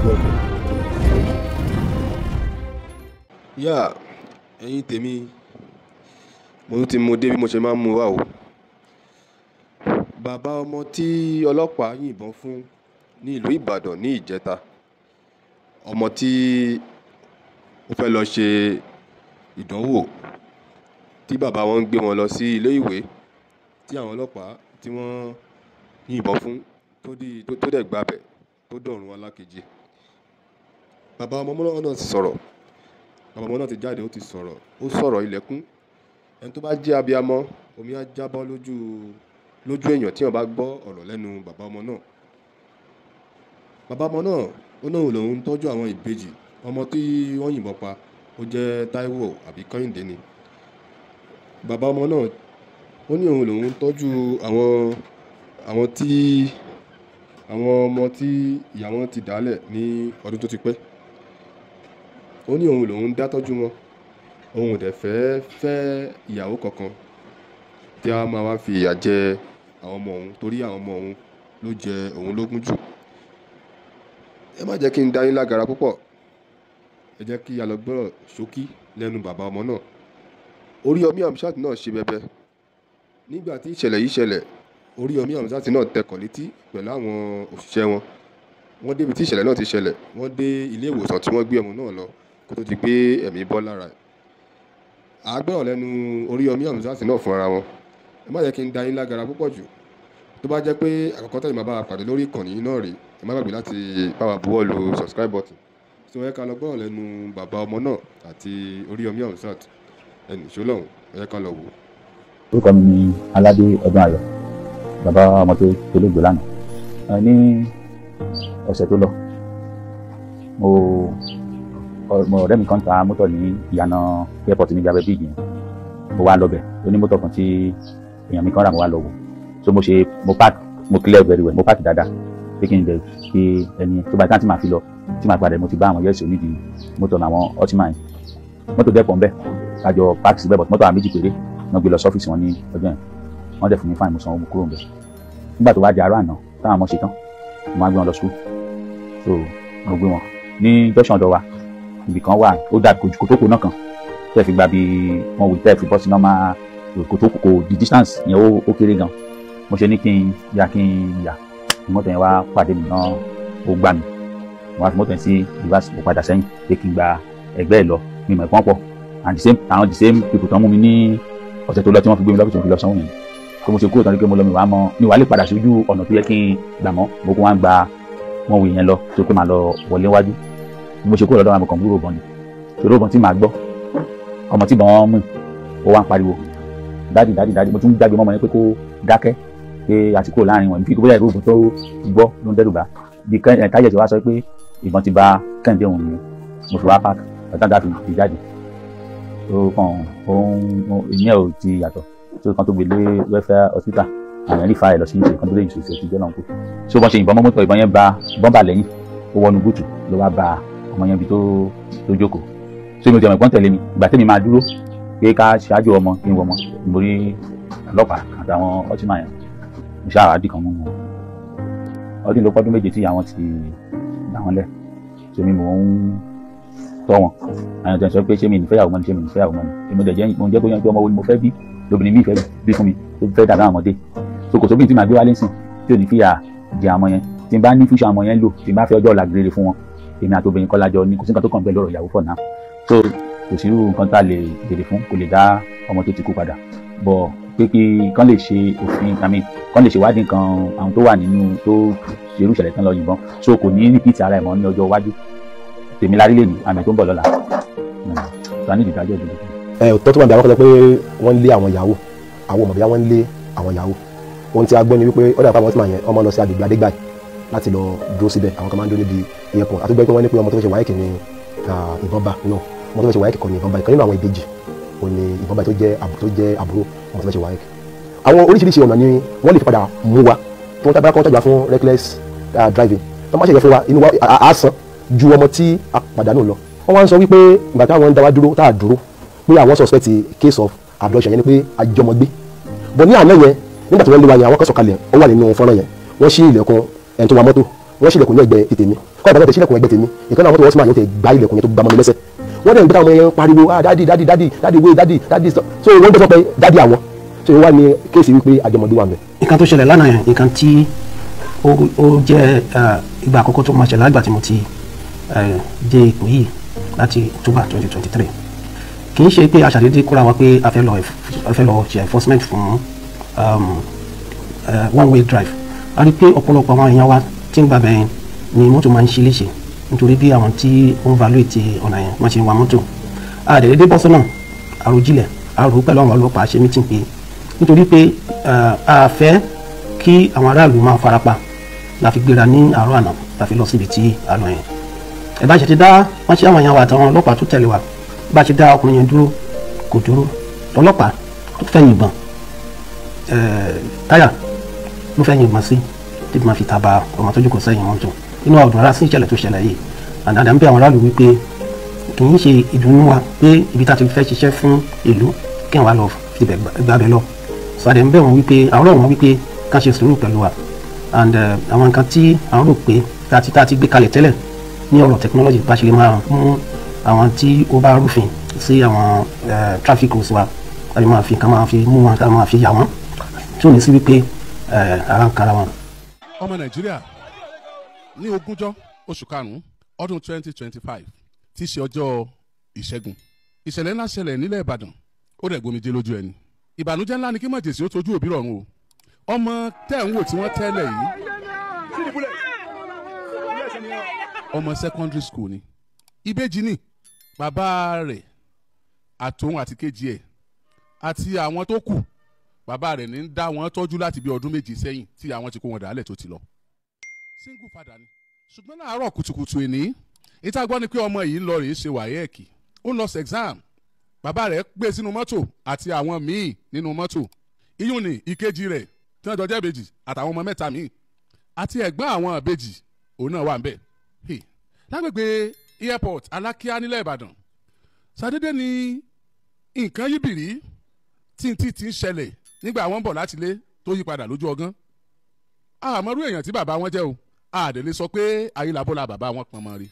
Block. Yá, ẹ̀yin tèmi, mo tún ti mú dé bí mo ṣe máa ń mú wá o. Bàbá ọmọ tí ọlọ́pàá yìnbọn fún ní ìlú Ìbàdàn ní ìjẹta, ọmọ tí ó fẹ́ lọ ṣe ìdánwò tí bàbá wọn ń gbé wọn lọ sí ilé ìwé tí àwọn ọlọ́pàá tí wọ́n yìnbọn fún tó dẹ̀ gbabẹ̀ tó dọ̀run alákejì. Bàbá ọmọ náà ti sọ̀rọ̀. Bàbá ọmọ náà ti jáde, ó ti sọ̀rọ̀, ó sọ̀rọ̀ ilẹ̀kùn. Ẹni tó bá jẹ́ abiyamọ, omi á jábọ́ lójú lójú èèyàn tí wọ́n bá gbọ́ ọ̀rọ̀ lẹ́nu bàbá ọmọ náà. Bàbá ọmọ náà, ó náà lòun ń tọ́jú àwọn ìbejì. Ọmọ tí wọ́n yìnbọn pa, ó jẹ́ Táíwò àbí Kẹ́hìndé ni. Bàbá ọmọ náà, ó ní òun lòun ń tọ́jú àwọn tí àwọn ọmọ tí ìyá wọn ti dálẹ̀ ní ọdún tó ti pẹ́. Ó ní òun lòun ń dá tọ́jú wọn. Òun ò dẹ̀ fẹ́ fẹ́ ìyàwó kankan tí a máa wá fi ìyà jẹ àwọn ọmọ òun torí àwọn ọmọ òun ló jẹ òun lógún jù. Ẹ má jẹ́ kí n dá yín lágara púpọ̀. Ẹ jẹ́ kí a lọ gbọ́rọ̀ ṣókí lẹ́nu bàbá ọmọ náà. Oríyọmí Hamzat náà ṣe bẹbẹ. Nígbà tí ìṣẹ̀lẹ̀ yìí ṣẹlẹ̀, Oríyọmí Hamzat náà tẹkọ̀ létí pẹ̀lú àwọn òṣìṣẹ́ wọn. Wọ́n dé ibi tí ìṣẹ̀lẹ̀ náà ti ṣẹlẹ̀. Wọ́n dé ilé ìwòsàn tí wọ́n gbé ọmọ náà lọ kó tó di pé ẹ̀mí bọ́ lára ẹ̀. A gbọ́rọ̀ lẹ́nu Oríyọmí Hamzat náà fún ara wọn. Ẹ má jẹ́ kí n dá yín lágara púpọ̀ jù. Tó bá jẹ́ pé àkọ́kọ́ tẹ̀yin máa bá wa pàdé lórí ìkànnì yìí náà rèé, ẹ má gbàgbé láti bá wa buwọ́ lu subscribe button. So ẹ ká lọ gbọ́rọ̀ lẹ́nu bàbá ọmọ náà àti Oríyọmí Hamzat. Ẹnì ṣó lọ́hùn, ẹ jẹ́ ká lọ wò ó. Orúkọ mi ni Aládé Ọdún Ayọ̀, bàbá ọmọ tó dolóògbé lánàá. Ní ọ̀sẹ̀ tó lọ, mo ọ̀rẹ́ mi kan ta mọ́tò ní ìyànà airport níbi abẹ́ bíìgì yẹn. Mo wá lọ bẹ̀, ó ní mọ́tò kan tí èèyàn mi kan rà, mo wá lọ wò. So mo ṣe mo park, mo clear very well, mo park dáadáa pé kí n dẹ̀ kí ẹni tó bá tán tí màá fi lọ, tí màá padà, mo ti bá àwọn yẹ́sì onídìí mọ́tò àwọn ọtíma yẹn. Mọ́tò dẹ̀ pọ̀ ń bẹ̀, àjọ park síbẹ̀, but mọ́tò àwọn méjì péré wọ́n gbé lọ sọ́fíìsì wọn ní ọjọ́ yẹn. Wọ́n dẹ̀ fún mi fáìn, mo sanwó, mo kúrò ń bẹ̀. Nígbà tó wá di àárọ̀ àná táwọn ọmọ ṣe tán, mo máa gbé wọn lọ school. So mo gbé wọn ní junction ọ̀dọ̀ wa, ibì kan wà ó dà kòtókò náà kan tẹ́ fi gba bí wọ́n wò tẹ́ fi bọ́ sí normal kòtókò kò the distance yẹn ó kéré gan. Mo ṣe ní kí n yà kí n yà, mọ́tò yẹn wá pàdé mi náà, ó gbà mí. Mo wá fi mọ́tò yẹn sí reverse, mo padà sẹ́yìn pé kí n gba ẹgbẹ́ ẹ̀ lọ. Mi mọ̀ ẹ̀pọ́n pọ̀ and the same àwọn the same people tán mú mi ní ọ̀sẹ̀ tó lọ tí wọ́n fi gbé mi lọ́fíìsì, mo fi lọ sanwó yẹn. Kó mo ṣe kúrò tán ní pé mo lọ, mi wàá mọ mi wàá lè padà sójú ọ̀nà tó yẹ kí n gbà mọ́. Mo kó wá ń gba wọn wò yẹn lọ tó pé màá lọ wọlé wájú. Bí mo ṣe kúrò lọ́dọ̀ àwọn kan gbúrò bọ́n ni ṣòro bọ́n tí màá gbọ́ ọmọ tí bọ́n mú ó wá ń pariwo daddy, daddy, daddy. Mo tún jágbe mọ́mọ́ yẹn pé kó dákẹ́, pé àti kúrò láàrin wọn nífi bóyá ìró ìbọn tó gbọ́ ló ń dẹ́rù bá bí táyà ti wá sọ pé ìbọn ti ba Kẹ́hìndé òun nìyẹn. Mo fi wá park ọ̀tá dá fi fi jáde tó kàn òun ìyẹn ò ti yàtọ̀ tó kàn tó gbé lé welfare hospital, àwọn ẹ̀rí fa ẹ̀ lọ sí ìṣe kan tó lè ṣe ìṣe ìjọ náà kú. So bọ́n ṣe yìnbọn mọ́ mọ́tò, ìbọn yẹn ba bọ́mbà lẹ́yìn, ó wọnú búùtù ló wá ba ọmọ yẹn bí tó jókòó. So mi ò tẹ̀wọ̀n ìpọ́n tẹ̀lé mi ìgbà tẹ́mi máa dúró pé ká ṣáájú ọmọ kí n wọ ọmọ, mo rí ọlọ́pàá àtàwọn ọtíma yẹn, mo ṣáà wá dì kan mú wọn. Ọdún ló pọ́dún 7 tí àwọn ti gbà wọ́n lẹ̀. So mi mò ń tọ́ wọn, àwọn ìtàn sọ pé ṣé mi ní fẹ́yàwó mọ́ ni, ṣé mi ní fẹ́yàwó mọ́ ni. Èmi dẹ̀ jẹ́ mo jẹ́ kó yẹn pé ọmọ wo ni mo fẹ́ bí lóbìnrin mi fẹ́ bí fún mi tó fẹ́ dàbí àwọn ọmọdé. So kò sóbìnrin tí màá gbé wálé sìn tí ò ní fìyà jẹ àwọn yẹn. Tí n bá ní fíṣọ àwọn yẹn lò, tí n bá fẹ́ ọjọ́ ọ̀la rere fún wọn, èmi àti obìnrin kọ́lájọ ní kò sí nǹkan tó kàn bẹ́ẹ̀ lọ́rọ̀ ìyàwó for now. So kò sí irú nǹkan tá a lè béèrè fún, kò lè dá ọmọ tó ti kú padà bọ̀ pé kí kán lè ṣe òfin àmì kán lè ṣèwádìí nǹkan àwọn tó wà nínú tó ṣe irú ìṣẹ̀lẹ̀ tán lọ yìnbọn, so kò ní repeat ara ẹ̀ mọ́ ní ọjọ́ iwájú. Tèmi lárí lè ní àmì tó ń bọ̀ lọ́la tó a ní ìdájọ́ ìdúró. Ẹ òtọ́ tó wà ní àwọn kan sọ pé wọ́n ń lé àwọn ìyàwó, àwọn ọmọ bíi wọ́n ń lé àwọn ìyàwó. Ohun tí a gbọ́ ni wípé ó dàgbà àwọn tí màá yẹn ọmọ lọ sí agbègbè Adégbàyí láti lọ dúró síbẹ̀. Àwọn kan máa ń dúró níbi airport. Àti gbọ́ pé wọ́n ní pé ọmọ tó fẹ́ ṣe WAEC ni ìbọn bá náà, ọmọ tó fẹ́ ṣe WAEC kọ́ ni ìbọn bá. Ìkan nínú àwọn ìbejì ò ní ìbọn bá tó jẹ́ àbúrò ọmọ tó fẹ́ ṣe WAEC. Àwọn oríṣiríṣi ọ̀nà ni wọ́n lè fi padà mú wa tó ń tábà kọ́ tàjà fún reckless driving tó má ṣe yẹ fún wa, inú wa á san ju ọmọ tí a pàdánù lọ. Wọ́n wá ń sọ wípé ìgbà táwọn ń dá wa dúró tá a dúró pé àwọn suspect case of abduction yẹn ni pé àjọmọgbé. Bọ̀ ní àná yẹn nígbà tí wọ́n lé wa yẹn, àwọn kan sọ̀kalẹ̀, ó wà nínú fọ́nrán yẹn, wọ́n ṣí ilẹ̀kùn ẹni tó wa mọ́tò, Wọ́n ṣílẹ̀kùn ní ẹgbẹ́ ti tèmi, kọ́ ìbátan tẹ ṣílẹ̀kùn ẹgbẹ́ tèmi, ìkan náà mọ́tò wọ́n sì máa yàn tẹ gbá ilẹ̀kùn yẹn tó gbá mọ́ mi lẹ́sẹ̀. Wọ́n dẹ̀ ń gbé táwọn yẹn pariwo, ah daddy daddy daddy daddy wey daddy daddy stop. So wọ́n gbé sọ pé daddy àwọn. So wọ́n wá ní case wípé àjọmọ̀dé wà mẹ́. Nǹkan tó ṣẹlẹ̀ lánàá yẹn, nǹkan tí ó jẹ́ ìgbà àkọ́kọ́ tó máa ṣẹlẹ̀ lágbà tí mo ti dé ipò yìí láti October 2023. Kì í ṣe pé a ṣàdédé kóra wa pé a fẹ́ lọ ṣe enforcement fún one way drive. A rí pé ọ̀pọ̀lọpọ̀ àwọn èèyàn wa tí ń gbàbẹ̀ yẹn ni mọ́tò máa ń ṣe léṣe nítorí bí àwọn tí ó ń valuate ọ̀nà yẹn wọ́n ṣe ń wa mọ́tò. A dẹ̀ dédé bọ́ sọ́nà àròjinlẹ̀ àrò pẹ̀lú àwọn ọlọ́pàá ṣe meeting pé nítorí pé a fẹ́ kí àwọn aráàlú máa farapa la fi gbéra ní àárọ̀ àná la fi lọ síbi tí a lọ yẹn. Ẹ bá ṣe ti dá wọ́n ṣe àwọn èèyàn wa àtàwọn ọlọ́pàá tó tẹ̀lé wa, bá ṣe dá ọkùnrin yẹn dúró kò dúró, ọlọ́pàá tó fẹ́ yìnbọn táyà ló fẹ́ yìnbọn sí tí máa fi taba ọmọ tó jókòó sẹ́yìn mọ́tò. Inú ọ̀dùn rárá sí ìṣẹ̀lẹ̀ tó ṣẹlẹ̀ yìí. Àdàdà ń bẹ àwọn aráàlú wípé kì í ṣe ìdùnnú wa pé ibi tá a ti fẹ́ ṣiṣẹ́ fún ìlú kí àwọn lọ fibẹ̀ gbàbẹ̀ lọ. Sọ àdẹ̀ ń bẹ̀ wọ́n wípé àwọn ọ̀rọ̀ wọn wípé ká ṣe sùúrù pẹ̀lú wa and àwọn nǹkan tí àwọn rò pé tá a ti gbé kalẹ̀ tẹ́lẹ̀ ní ọ̀rọ̀ technology bá ṣe lè máa mú àwọn tí ó bá rúfin sí àwọn traffic rules wa tàbí máa fi ká máa fi mú wọn ká máa fi yà wọ́n tí ò ní sí wípé ara ń kara wọn. Ọmọ Nàìjíríà ní ogúnjọ́ oṣù karùn-ún ọdún 2025 tí í ṣe ọjọ́ ìṣẹ́gun, ìṣẹ̀lẹ̀ ńlá ṣẹlẹ̀ nílẹ̀ Ìbàdàn, ó dẹ̀ gbomijé lójú ẹni. Ìbànújẹ́ ńlá ni kí mọ̀jẹ̀sí ó tojú òbí rọ̀run o. Ọmọ tẹ́ ń wò tí wọ́n tẹ́lẹ̀ yìí, ọmọ secondary school ni, ìbejì ni bàbá rẹ̀ àtòun àti kejì ẹ̀ àti àwọn tó kù. Bàbá rẹ̀ ní ń dá wọn tọ́jú láti bí ọdún 7 sẹ́yìn tí àwọn ti kó wọn dàálẹ̀ tó ti lọ. Single father ni. Ṣùgbọ́n láàárọ̀ kùtùkùtù èní, ìta gbọ́ ni pé ọmọ yìí ń lọ rèé ṣe wáyẹ́ẹ̀kì, ó ń lọ sí exam. Bàbá rẹ̀ gbé sínú mọ́tò àti àwọn míì nínú mọ́tò. Iyún ni ìkejì rẹ̀ tí wọ́n jọ jẹ́ ìbejì àtàwọn ọmọ 3 míì àti ẹ̀gbọ́n àwọn ìbejì òun náà wà ń bẹ̀. Lágbègbè airport Alákíá nílẹ̀ Ìbàdàn, ṣàdédé ni nǹkan yíbìrí tí ń tí ń ṣẹlẹ̀ nígbà wọn bọ̀ láti ilé tó yí padà lójú ọgán. Àmọ́rú èèyàn tí bàbá wọn jẹ́ o, àdèlé sọ pé ayélabọ́lá bàbá wọn pọn mọ́ rí.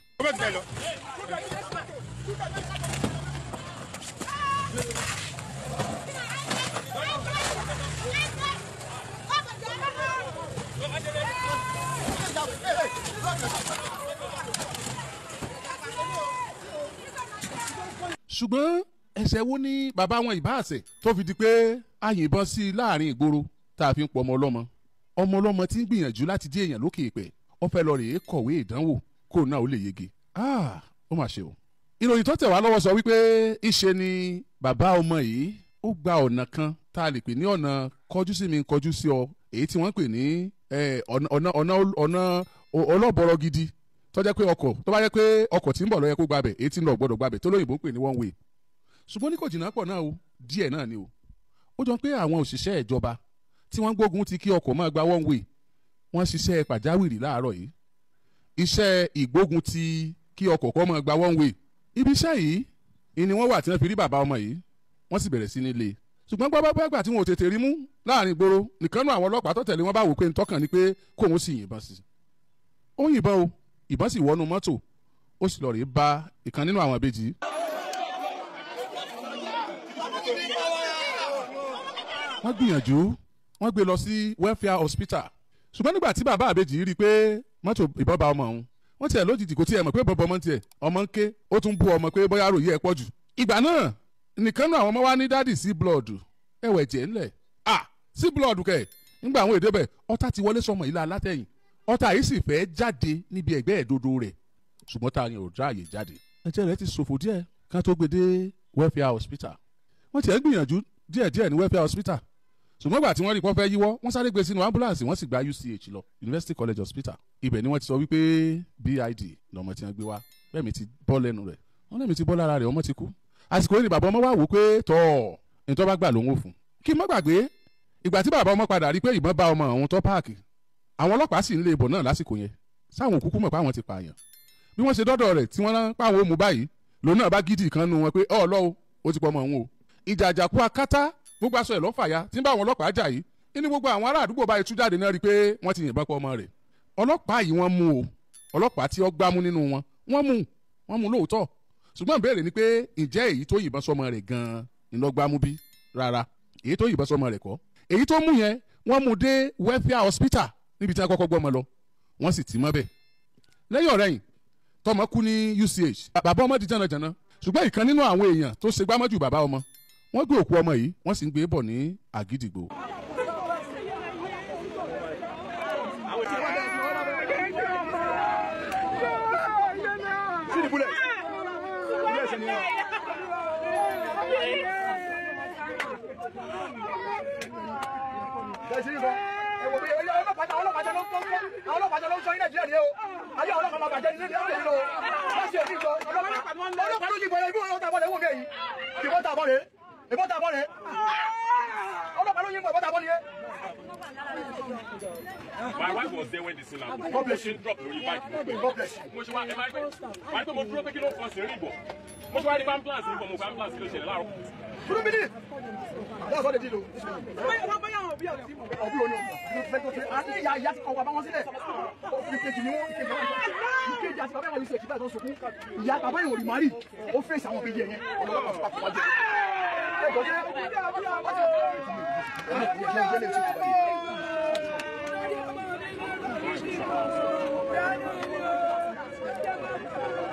Ṣùgbọ́n ẹ̀ṣẹ̀ wo ni bàbá wọn ìbá àṣẹ tó fi di pé a yìnbọn sí i láàrin ìgboro tá a fi ń pọ ọmọ ọlọ́mọ? Ọmọ ọlọ́mọ tí ń gbìyànjú láti dé èèyàn lókè ìpẹ́, ó fẹ́ lọ rèé kọ̀wé ìdánwò kó náà ó lè yege. Ó mà ṣe o. Ìròyìn tó tẹ̀ wá lọ́wọ́ sọ wípé ìṣe ni bàbá ọmọ yìí ó gba ọ̀nà kan tá a lè pè ní ọ̀nà kọjú sí mi kọjú sí ọ, èyí tí wọ́n pè ní ọ̀nà ọlọ́bọ̀rọ̀ gidi tó jẹ́ pé ọkọ̀ tó bá jẹ́ pé ọkọ̀ tí ń bọ̀ ló yẹ kó gbabẹ̀, èyí tí ń lọ gbọ́dọ̀ gbabẹ̀ tó lóyìnbó ń pè ní one way. Ṣùgbọ́n ní kò jìnnà pọ̀ náà o, díẹ̀ náà ni o. Ó jọ pé àwọn òṣìṣẹ́ ìjọba tí wọ́n gbógun ti kí ọkọ̀ máa gba one way, wọ́n ṣiṣẹ́ pàjáwìrì láàárọ̀ yìí. Iṣẹ́ ìgbógun ti kí ọkọ̀ kó máa gba one way. Ibi iṣẹ́ yìí ni wọ́n wà tí wọ́n fi rí bàbá ọmọ yìí, wọ́n sì bẹ̀rẹ̀ sí ní lé. Ṣùgbọ́n gbàgbà tí wọn ò tètè rí mú láàrin ìgboro, nìkan náà àwọn ọlọ́pàá tó tẹ̀lé wọn bá wò pé ntọ́kàn ni pé kóun sì yìnbọn sí. Ó yìnbọn o, ìbọn sì wọnú mọ́tò, ó sì lọ rèé bá ìkan nínú àwọn ìbejì. Wọ́n gbìyànjú, wọ́n gbé lọ sí welfare hospital. Ṣùgbọ́n nígbà tí bàbá àbejì rí i pé mọ́tò ìbọn bá ọmọ òun, wọ́n tiẹ̀ lójijì kò tiẹ̀ mọ̀ pé bọ́bọ́ ọmọ tiẹ̀ ọmọ ń ké, ó tún bú ọmọ pé bóyá ròyìn ẹ̀ pọ̀ jù. Ìgbà náà nìkan náà àwọn ọmọ wa ní dádì sí blood ẹ̀wẹ̀ jẹ́ ńlẹ̀ à sí blood kẹ̀. Nígbà àwọn èdè bẹ̀ ọ̀tá ti wọlé sọmọ ìlà alátẹ̀yìn, ọ̀tá yìí sì fẹ́ jáde níbi ẹ̀gbẹ́ ẹ̀dodo rẹ̀, ṣùgbọ́n ta ni ò ráàyè jáde. Ẹ̀jẹ̀ rẹ̀ ti ṣòfò díẹ̀ kan tó gbé dé welfare hospital. Wọ́n tiẹ̀ gbìyànjú díẹ̀díẹ̀ ní welfare hospital, ṣùgbọ́n ìgbà tí wọ́n rí pọ́n fẹ́ yíwọ́, wọ́n sáré gbé sínú ambulance, wọ́n sì gba UCH lọ, University College Hospital. Ibẹ̀ ni wọ́n ti sọ wípé BID lọ́mọ tí wọ́n gbé wá, bẹ́ẹ̀ mi ti bọ́ lẹ́nu rẹ̀, wọ́n lẹ́mi ti bọ́ lára rẹ̀, ọmọ ti kú. Àsìkò yìí ni bàbá ọmọ wá wò pé tọ́ ní tó bá gbà lòun ò fún. Kí n má gbàgbé ìgbà tí bàbá ọmọ padà rí pé ìbọn bá ọmọ òun tó páàkì, àwọn ọlọ́pàá sì ń lé ìbọn náà lásìkò yẹn, sáwọn òkúkú mọ̀ pé àwọn ti pààyàn. Bí wọ́n ṣe dọ́dọ̀ rẹ̀ tí wọ́n rán páwọn ó mú báyìí, lòun náà bá gidi kan nu wọn pé ọ̀ lọ́wọ́ ó ti pọ̀ ọmọ òun o. Ìjà àjàkú akátá gbogbo aṣọ ẹ̀ lọ́fàya tí ń bá àwọn ọlọ́pàá jà yìí, inú gbogbo àwọn ará àdúgbò báyìí tú jáde náà rí i pé wọ́n ti yìnbọn pa ọmọ rẹ̀. Ọlọ́pàá yìí wọ́n mú o, ọlọ́pàá tí ó gbámú nínú wọn wọ́n mú lóòótọ́. Ṣùgbọ́n ìbéèrè ni pé ǹjẹ́ èyí tó yìnbọn sọmọ rẹ̀ gan-an ni ló gbámú bí? Rárá, èyí tó yìnbọn sọmọ rẹ̀ kọ́. Èyí tó mú yẹn wọ́n mú dé welfare hospital níbi tí wọ́n kọ́kọ́ gbọ́mọ lọ, wọ́n sì tì mọ́ bẹ́ẹ̀. Lẹ́yìn ọ̀rẹ́yìn tọmọ kú ní UCH, bàbá ọmọ di jànàjànà. Ṣùgbọ́n ìkan nínú àwọn èèyàn tó ṣe gbámọ́jù bàbá ọmọ, wọ́n gbé òkú ọmọ yìí wọ́n sì ń gbé bọ̀ ní Àgídìgbò. My wife was there when this thing happened. God bless you. Drop lórí bike. God bless you. Mo ṣe wá ẹ máa pẹ́. Wàá pé mo dúró pé kí ló fọ́ sí rí bọ̀. Mo ṣe wá rí ambulance níbọ̀, mo gba ambulance kí ló ṣẹlẹ̀ láàárọ̀. Kúrú mi ní. That's what they did o. Ọbí òní àti ìyá ìyá ti kọ̀ wá bá wọn sílẹ̀. Ìkejì ni wọ́n ìkejì àti bàbá ìwọ̀n ìṣèkì báyìí tó ń sunkún. Ìyá bàbá ìwọ̀n rí màrí ó fèsì àwọn òbí yẹn. Ọlọ́pàá ti pàpọ̀ wájú.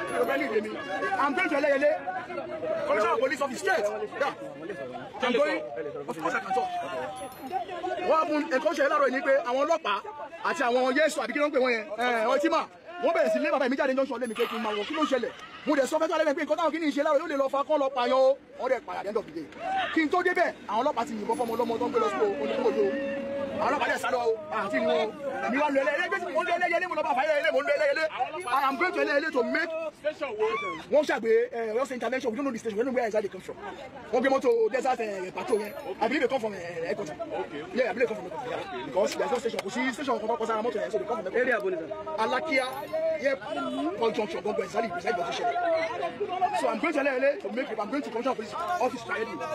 I'm going to Eleyele, Commissioner of Police of the state. Yeah. I'm going. Of course I can talk. What happened? Nǹkan ṣẹlẹ̀ láàárọ̀ yìí ni pé àwọn ọlọ́pàá àti àwọn Yéṣu àbí kí ló ń pè wọ́n yẹn, ọtí mà, wọ́n bẹ̀rẹ̀ sí lé bàbá mi jáde junction lé mi pé kí n máa wọ̀ kí ló ń ṣẹlẹ̀. Mo dẹ̀ sọ fẹ́ tó alẹ́ pé nǹkan táwọn kí ní ṣe láàárọ̀ yóò lè lọ fa kán lọ pààyàn o. Wọ́n dẹ̀ pààyàn at the end of the day. Kí n tó débẹ̀, àwọn ọlọ́pàá ti yìnbọn fọ́mọ ọlọ́mọ tó ń gbé lọ sí oníkòjò. Àwọn ọlọ́pàá dẹ̀ sá lọ o, àti ìwọ̀n o. Èmi wá lọ ẹlẹ́yẹlé, mo ń lọ ẹlẹ́yẹlé, mo lọ bá fàyẹ̀ ẹlẹ́yẹlé, mo ń lọ ẹlẹ́yẹlé. I am going to Eleyele to make wọ́n ṣàgbé Ọ̀yọ́ intervention. We don't know the station, we don't know where exactly they come from. Wọ́n gbé mọ́tò desert patrol yẹn. I believe they come from headquarters. Yeah, I believe they come from headquarters. Yeah. Because there is no station. Kò sí station kankan kọsára mọ́tò yẹn, so they come from headquarters. Alakia, yeah, Paul Junction, gbọ́ngbọ́n exactly beside the station. So I'm going to Eleyele to make it. I'm going to Commissioner of Police office to Eleyele.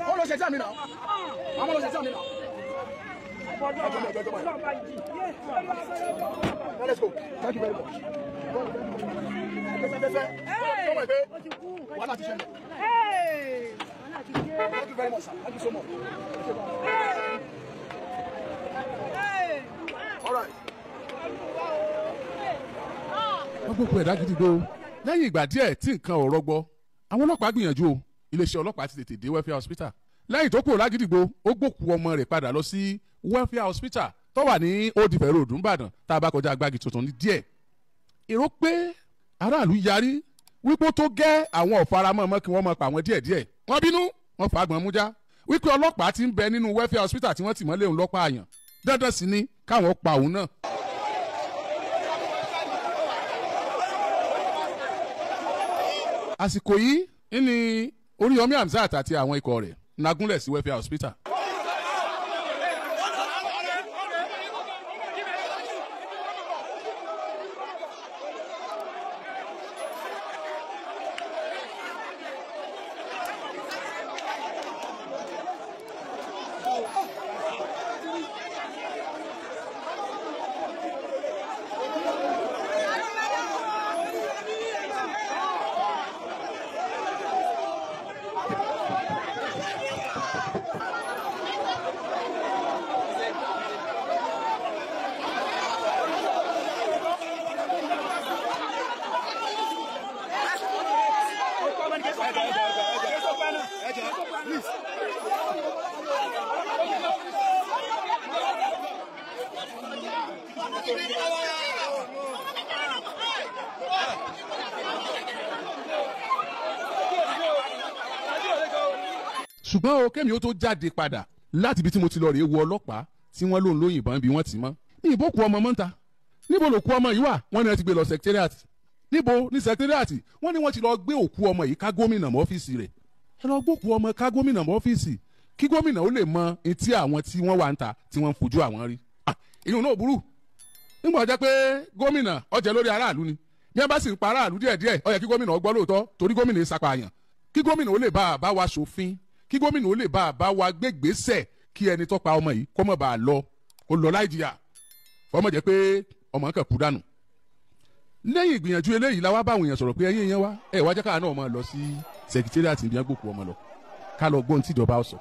Wọ́n lọ ṣe exam mi now. Àwọn lọ ṣe exam mi now. Let's go. Thank you very much. Thank you very much, sir. Thank you so much. All right. Wọ́n gbókun ẹ̀dá gidi gbó. Lẹ́yìn ìgbà díẹ̀ tí nǹkan ò rọgbọ, àwọn ọlọ́pàá gbìyànjú o. Iléeṣẹ́ ọlọ́pàá ti tètè dé welfare hospital. Lẹ́yìn tó kúrò lágídìgbò, ó gbókù ọmọ rẹ̀ padà lọ sí welfare hospital tó wà ní Old Ife Road Nìbàdàn, tá a bá kọjá agbági tuntun ní díẹ̀. Èrò pé aráàlú yarí wípé ó tó gẹ́ àwọn ọ̀faramọ́ mọ́ kí wọ́n máa pa àwọn díẹ̀díẹ̀. Wọ́n bínú, wọ́n fàgbọ́n mújá wípé ọlọ́pàá ti ń bẹ nínú welfare hospital tí wọ́n tì mọ́lé òun lọ́pàá àyàn. Dandan sì ni káwọn pa òun náà. Àsìkò yìí ní Oríyọmí Hamzat àti àwọn ikọ̀ rẹ̀ nagúnlẹ̀ sí welfare hospital. Ṣùgbọ́n o kémi ó tó jáde padà láti ibi tí mo ti lọ rèé wo ọlọ́pàá tí wọ́n lòun lóyìnbọn bí wọ́n ti mọ́. Ní ìbò kú ọmọ mọ́ta, níbo ló kú ọmọ yìí wà? Wọ́n ní wọ́n ti gbé lọ secretariat. Níbo ní secretariat? Wọ́n ní wọ́n ti lọ gbé òkú ọmọ yìí ká gómìnà mọ́ ọ́fíìsì rẹ̀. Ẹ lọ gbókú ọmọ ká gómìnà mọ́ ọ́fíìsì kí gómìnà ó lè mọ etí àwọn tí wọ́n wà ń ta tí wọ́n ń fojú àwọn rí. Ìyún náà burú. Nígbà jẹ́ pé gómìnà ó jẹ́ lórí aráàlú ni. Bí wọ́n bá sì ń pa aráàlú díẹ̀díẹ̀, ó yẹ kí gómìnà ó gbọ́ lóòótọ́ torí gómìnà ìsapààyàn. Kí gómìnà ó lè bá a bá wa ṣòfin, kí gómìnà ó lè bá a bá wa gbégbèsè kí ẹni tó pa ọmọ yìí kó má bàa lọ kó lọ láì jìyà. Ọmọ jẹ́ pé ọmọ kan kú dànù. Lẹ́yìn ìgbìyànjú eléyìí la wá bá àwọn èèyàn sọ̀rọ̀ pé ẹ̀yin èèyàn wá ẹ̀ wá jẹ́ káà náà máa lọ sí sẹkítẹ́rìàtì ibi agbókù ọmọ lọ ká lọ gbọ́n tí ìjọba ó sọ.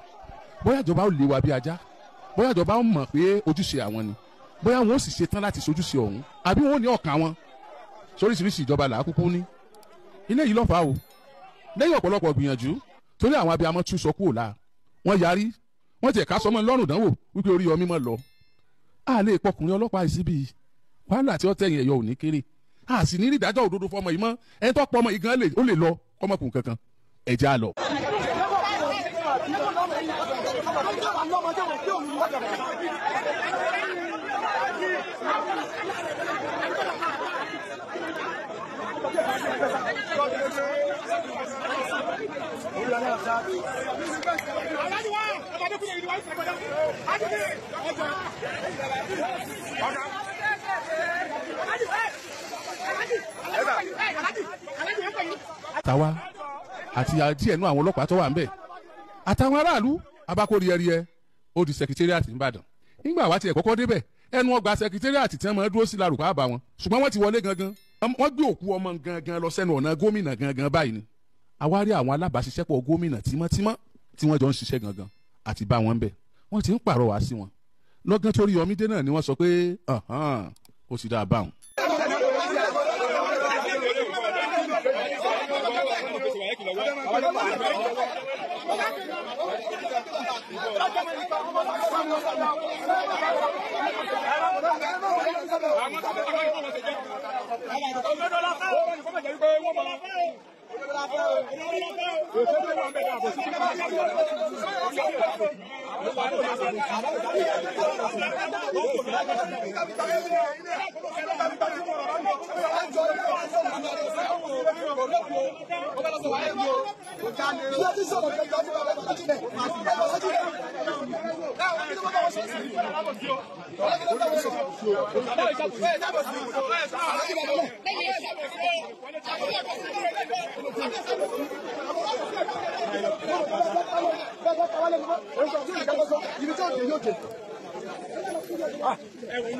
Bóyá ìjọba ó lé wa bí ajá, bóyá ìjọba ó mọ̀ pé ojúṣe àwọn ni, bóyá wọn ó sì ṣetán láti ṣojúṣe ọ̀hún, àbí wọn ò ní ọ̀kan wọn. Sóríṣiríṣi ìjọba là á kúkú ní. Ilé yìí lọ́fàá o. Lẹ́yìn ọ̀pọ̀lọpọ̀ gbìyànjú torí àwọn abiyamọ tún sọ kúrò láà, wọ́n yarí, wọ́n tiẹ̀ ká sọmọ lọ́rùn dánwò wípé Oríyọmí mọ́ lọ. A lè pọkùnrin ọlọ́pàá yìí síbi wàhálà tí ó tẹ̀yìn ẹ̀yọ ò ní kéré. A sì ní rí ìdájọ́ òdodo fọmọ yìí mọ́. Ẹni tó pọ̀ ọmọ yìí gan ó lè lọ kọ́mọkùnrin kankan. Ẹ̀jẹ̀ á lọ. Tàwa àti díẹ̀ nú àwọn ọlọ́pàá tó wà ń bẹ̀ àtàwọn aráàlú abákórí ẹrí ẹ ó di sẹkítẹ́rìàtì nìbàdàn. Nígbà wá tiẹ̀ kọ́kọ́ débẹ̀ ẹnu ọgbà sẹkítẹ́rìàtì tí wọ́n máa dúró sí larùkọ́ àbá wọn, ṣùgbọ́n wọ́n ti wọlé gangan, wọ́n gbé òkú ọmọ gangan lọ sẹ́nu ọ̀nà gómìnà gangan báyìí ni. Àwa rí àwọn alábàáṣiṣẹ́pọ̀ gómìnà tímọ́tímọ́ tí wọ́n jọ ń ṣiṣẹ́ gangan àti bá wọn bẹ̀, wọ́n ti ń pàrọwà sí wọn. Lọ́gán tó Oríyọmí dé náà ni wọ́n sọ pé ó sì dáa báwọn.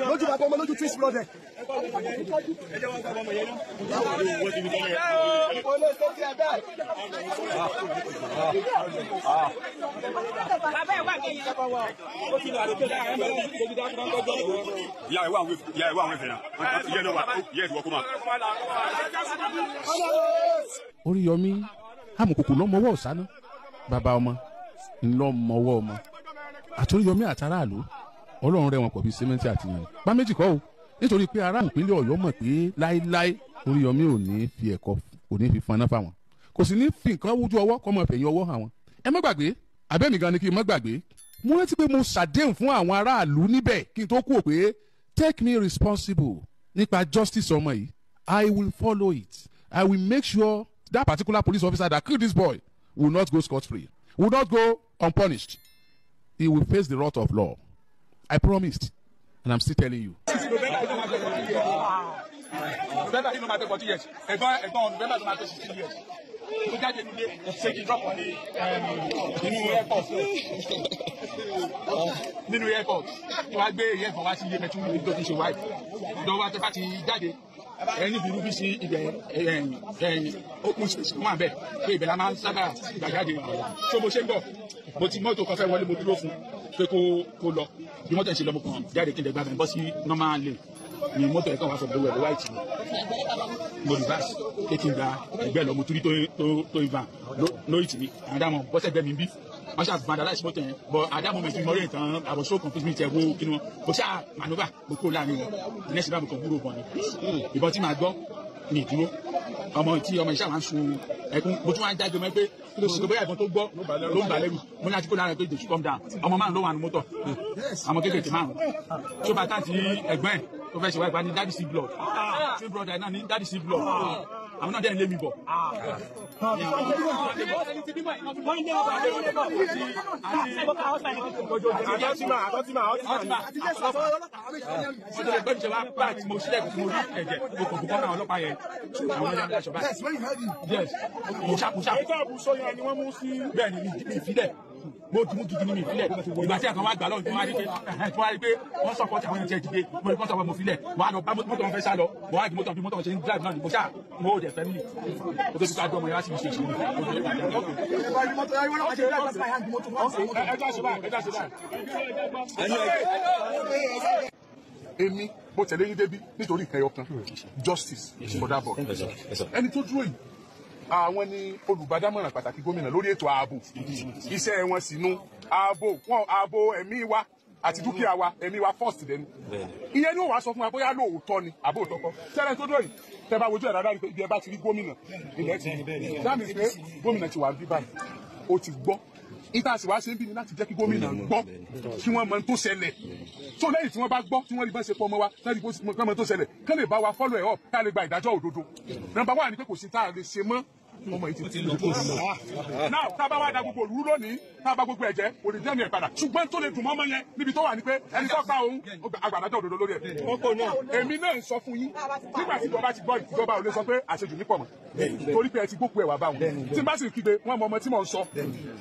Lójú bàbá ọmọ lójú twins brother. Oríyọmí amùkòkò lọ́mọwọ́ ọ̀sáná bàbá ọmọ ńlọmọwọ́ ọmọ àtOríyọmí àtàràlú Ọlọ́run rẹ̀ wọn pọ̀ bíi símẹ́ǹtì àtìyàn bá méjì kọ́ o, nítorí pé ará ìpínlẹ̀ Ọ̀yọ́ mọ̀ pé láéláé Oríyọmí ò ní fi ẹ̀kọ́ kò ní fi faná fáwọn, kò sì ní fi nǹkan wújú ọwọ́ kọ́ mọ̀ fẹ̀yìn ọwọ́ hàn wọn. Ẹ má gbàgbé abẹ́mi gan ni kí n má gbàgbé, mo rántí pé mo ṣàdéhùn fún àwọn aráàlú níbẹ̀ kí n tó kú pé take me responsible nípa justice ọmọ yìí. I will follow it. I will make sure that particular police officer that killed this boy will not go scot-free, will not go unpunished. He will face the wrath of law. I promised, and I'm still telling you. November yìí ló máa pé 40 years. Ẹ̀gbọ́n November ló máa pé 16 years. Tó jáde nílé ṣé kí n drop ní nínú airport. Nínú airport. Tí wàá gbé ẹ̀fọn wá sí iye mẹ́tún níbi tó ti ṣe wáyé. Ìdánwò àti bá ti jáde. Ẹni fi rúbí sí ibẹ̀ ẹ̀yìn open space wà bẹ́ẹ̀ pé ibẹ̀ la máa ń sábà gbà jáde. Ṣé mo ṣe ń bọ̀? Mo ti mọ́tò kan fẹ́ wọlé mo dúró fún pé kó lọ. Bí mọ́tò ẹ̀ ṣe lọ mo kàn jáde kí n lè gbàgbẹ́ bọ́ sí normal lane. Ni mọ́tò ẹ̀ kàn wá fọ gbogbo ẹ̀ white ni. Mo reverse pé kí n gba ẹgbẹ́ lọ mo tún rí tó ìbàn lórí tì mí. Àwọn dáhùn bọ́sẹ̀ gbẹ́ mi bí. Wọ́n ṣáà vandalize mọ́tò yẹn but at that moment mo rí ìtàn I was so confused mi tẹ̀ wo kí ni wọn. Mo ṣáà maneuver mo kúrò láàrin wọn. The next time mo kàn gbúrò bọ̀ ni. Ìbọn tí màá gbọ́ mi dúró. Ọmọ tí ọmọ iṣẹ́ àwọn ń sun ẹkún mo tún wá ń jáde mọ́ pé kí ló ṣe bóyá ìbọn tó gbọ́ ló ń bà lẹ́rù. Mo ní àti kó lára pé they should come down. Ọmọ márùn ló wà nínú mọ́tò. Ọmọ kéékèèké márùn. Tó bá tàǹtí ẹ̀gbọ́n ẹ̀ tó fẹ́ ṣe wáyé pa ní daddy see blood. Twin brother náà ní daddy see blood. Àwọn náà dẹ̀ ń lé mi bọ̀. Mo dùn gidi ní mi ìfilẹ̀. Ìgbà tí àkànwá gbà lọ́rùn tí wọ́n á rí pé wọ́n sọ̀kọ́ tí àwọn ènìyàn dìde, mo rí kọ́sọ̀ mo filẹ̀. Mo á lọ bá mọ́tò wọn fẹ́ sá lọ. Mo á di mọ́tò bí mọ́tò wọn ṣe ń drive náà ni mo ṣáà mo ò dẹ̀ fẹ́ mi. Mo tó ti ká dọ́mọ yẹn wá sí mi ṣe ìṣòro. Èmi mo tẹ̀lé yín débi nítorí ìkẹyọ kan, justice for that boy. Ẹni tó dúró yìí, àwọn ni olùbádámọ̀ràn pàtàkì gómìnà lórí ètò ààbò. Iṣẹ́ wọn sì nu ààbò wọn, ààbò ẹ̀mí wa àti dúkìá wa, ẹ̀mí wa first dẹni. Ìyẹn ni ó wàá sọ fún wa bóyá lóòótọ́ ni àbó òótọ́ kọ́. Tẹ́lẹ̀ tó dúró yìí, tẹ́ bá wojú ẹ̀ dáadáa ni pé ibi ẹ bá ti rí gómìnà ilẹ̀ ti rí. That means pé gómìnà ti wà ń bí báyìí, ó ti gbọ́. Ìta sì wá ṣe ń bí ni láti jẹ́ kí gómìnà gbọ́, kí wọ́n mọ ohun tó ṣẹlẹ̀. Tó lẹ́yìn tí wọ́n bá gbọ́, tí wọ́n rí bá ṣe pọ̀ ọmọ wa, tí wọ́n rí bó mọ ohun tó ṣẹlẹ̀, kán lè bá wa follow ẹ̀ up, ká lè gba ìdájọ́ òdodo. Number one ni pé kò sí tá a lè ṣe mọ́, ọmọ yìí ti lọ. Now, tá a bá wá da gbogbo òrùrú lónìí, tá a bá gbogbo ẹ̀jẹ̀, kò lè dẹ́nu ẹ̀ padà. Ṣùgbọ́n tó lè dùn mọ́ ọmọ yẹn níbi tó wà ní pé ẹni tó pa òun, àgbàdájọ́ òdodo lórí ẹ̀. Èmi náà ń sọ fún yín, nígbà tí ìjọba ti gbọ́, ìjọba ò lè sọ pé àṣejù ní pọ̀ mọ́, torí pé ẹ ti gbókù ẹ̀ wá bá wọn. Tí n bá sì kígbe, wọ́n mọ ọmọ tí mò ń sọ.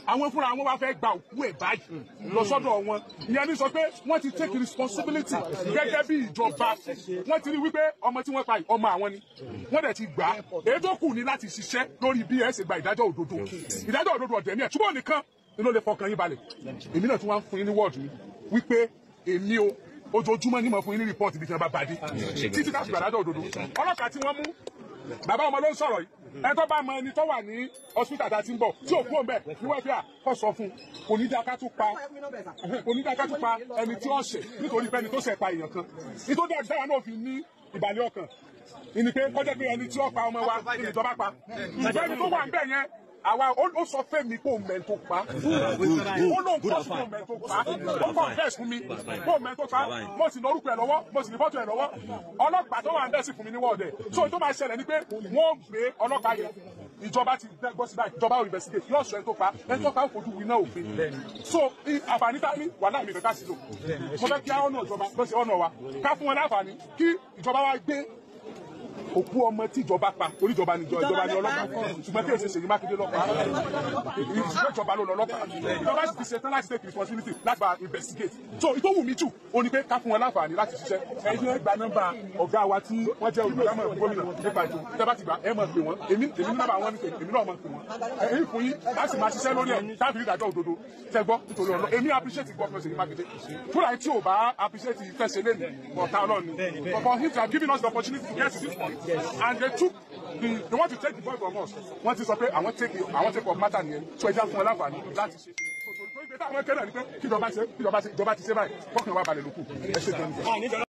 Àwọn fúnra wọn wá fẹ́ gba òkú ẹ̀ báyìí lọ sọ́dọ̀ wọn. Ìyẹn ní sọ pé wọ́n ti take responsibility gẹ́gẹ́ bí ìjọba. Wọ́n ti rí wípé ọmọ tí wọ́n pa yìí, ọmọ àwọn ni. Wọ́n dẹ̀ ti gbà á. Èyí tó kù ní láti ṣiṣẹ́ lórí bí ẹ ṣe gba ìdájọ́ òdodo. Ìdájọ́ òdodo ọ̀dẹ̀ ní ẹ̀. Ṣùgbọ́n nìkan ni ló lè fọkàn yín balẹ̀. Èmi náà tún wá ń fún yín ní wọ́ọ̀dù mi wípé èmi o, ojoojúmọ́ ní mo fún yín ní report ibi tí wọ́n bá bàdé títí ká fi gbàdájọ́ òdodo. Ọlọ́pàá tí wọ́n mú, bàbá ọmọ ló ń sọ̀rọ̀ yìí. Ẹ tó bá mọ ẹni tó wà ní hospital tá a ti ń bọ̀ tí ò kú òun bẹ̀ ní wẹ́fíà kó sọ fún un. Kò ní dáa ká tún pa, kò ní dáa ká tún pa ẹni tí ó ṣẹ̀ nítorí pé ẹni tó ṣẹ̀ pa èèyàn kan. Nítorí àti táwa náà fi ní ìbàlẹ̀ ọkàn ìní pé kọjá pé ẹni tí ó pa ọmọ wa ní ìjọba pa. Ṣùgbọ́n ẹni tó wà ń bẹ̀ yẹn, àwa ó sọ fẹ́mi kó mẹ́ tó pa. Ó lóun kọ́ sí kó mẹ́ tó pa. Ó confess fún mi kó mẹ́ tó pa. Mo sì lórúkọ ẹ̀ lọ́wọ́, mo sì ní fọ́tò ẹ̀ lọ́wọ́. Ọlọ́pàá tó wà ń bẹ̀ sì fún mi ní wọ́ọ̀dẹ̀. So tó máa ṣẹlẹ̀ ni pé wọ́n gbé ọlọ́pàá yẹn, ìjọba ti gbọ́ sí báyìí, ìjọba ò investigate, yóò sọ ẹni tó pa. Ẹni tó pa ó fojú winá òfin. So àǹfààní tá ní wàhálà mi kankan sí lò. Mo fẹ́ kí á ọ̀nà ìjọba bó ṣe ọ̀nà wa, ká fún wọn láǹfààní kí ìjọba wa gbé òkú ọmọ tí ìjọba pa. Oníjọba ni ìjọba ni ọlọ́pàá, ṣùgbọ́n kí èsì Ṣèyí Mákindé lọ́pàá, ìjọba ló lọ lọ́pàá. Ìjọba sì ti ṣetán láti take responsibility láti bá investigate. So ìtòwù mi jù ó ní pé ká fún wọn láǹfààní láti ṣiṣẹ́. Ẹ̀yin ẹ gba nọ́mbà ọ̀gá wa tí wọ́n jẹ́ olùdámọ̀ràn gómìnà nípa ètò. Tẹ́ bá ti gbà, ẹ máa pè wọ́n. Èmi ní nọ́mbà wọn ní tèmi, èmi náà máa pè wọ́n. Ẹ̀yin fún yín láti máa ṣiṣẹ́ lórí ẹ̀ táàbí ìdájọ́ òdodo tẹ́ gbọ́. Nítorí ọ̀nà èmi appreciate governor Ṣèyí Mákindé fúnra tí ò bá appreciate fẹsẹ̀ lẹ́nu ọ̀tá Ọlọ́run ni. But for him to have given us the opportunity to get to this point, and they want to take the boy from us, wọ́n ti sọ pé àwọn take up matter nìyẹn. So ẹ já fún wọn láǹfààní láti ṣe. Torí pé táwọn kẹ́lẹ̀ ni pé kí ìjọba ṣe, ìjọba ti ṣe báyìí, fọkàn wa balẹ̀ lókù. Ẹ ṣe gan ni.